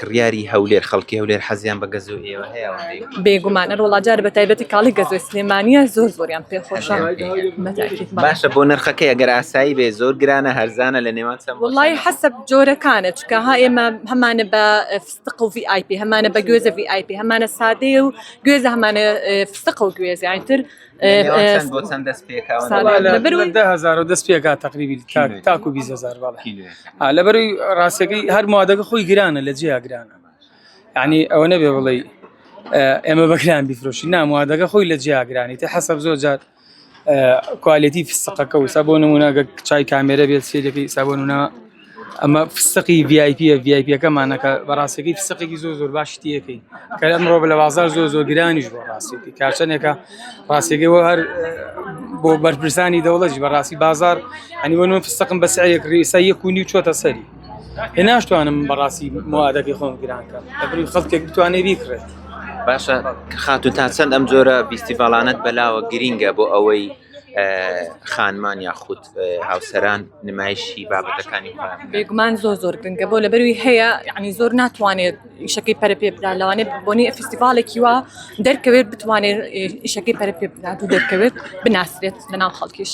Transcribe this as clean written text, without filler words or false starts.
کڕیاری هەولێر خەڵکی هەولێر حەزیان بە گەزۆ ئێوە هەیە ئەوەندەی بێگومان ئەروەڵا جار بە تایبەتی کاڵی گەزۆی سلێمانیە زۆر زۆریان پێ خۆشە بەتاکید بەڵێ. باشە بۆ نرخەکەی ئەگەر ئاسایی بێ زۆر گرانە هەرزانە لە نێوان چەند بۆ وڵی چەندە؟ حەسەب جۆرەکانە چکە ها ئێمە هەمانە بە فستق و VIP هەمانە بە گوێزە VIP هەمانە سادەیە و گوێزە هەمانە فستق و گوێزە یانی تر لە نێوان چەند بۆ چەند دەست پێکا ئەوەندە سادە. باشە؟ لەبەرئەوەی- لە 10000 دەست پێکا تقریبی تا- کیلۆیەک. تاکو 20000 بەڵێ کیلۆیەک. آ، لەبەرئەوەی ڕاستیەکەی هەر موادەکە خۆی گرانە لە جێیا گرانە یعنی ئەوە نەبێ بڵێ ئێمە بەگران بیفرۆشین نا موادەکە خۆی لە جێیا گرانی تە حەسەب زۆر جار quality فستقەکە و سا بۆ نمونە گە چای کامێرە بێت سێرەکەی سا بۆ نمونە ئەمە فستقی VIP VIP ەکەمانەکە بەڕاستەکەی فستقێکی زۆر زۆر باشی تیەکەی کە ئەمڕۆ لە بازار زۆر زۆر گرانیش بۆ ڕاستێتی کارچەنێکە ڕاستەکەی بۆ هەر بۆ بەرپرسانی دەوڵەتی بەڕاستی بازار ئەنی بۆ من فستقم بە سعرێک ڕیسا یەک و نیو چۆتە سەری هێ ناشتوانم بەڕاستی موادەکەی خۆم گران کەم لەبری خەڵکێک بتوانێت بیکڕێت. باشە خاتون تا چەند ئەم جۆرە فیستیڤاڵانەت بەلاوە گرینگە بۆ ئەوەی خانمان یاخود هاوسەران نمایشی بابەتەکانی خۆیان بکەن؟ بێگومان زۆر زۆر گرنگە بۆ لەبەروی هەیە یعنی زۆر ناتوانێت ئیشەکەی پەرە پێ بدات لەوانەیە بۆنی فیستیڤاڵێکی وا دەرکەوێت بتوانێت ئیشەکەی پەرە پێ بدات و دەرکەوێت بناسرێت لەناو خەڵکیش.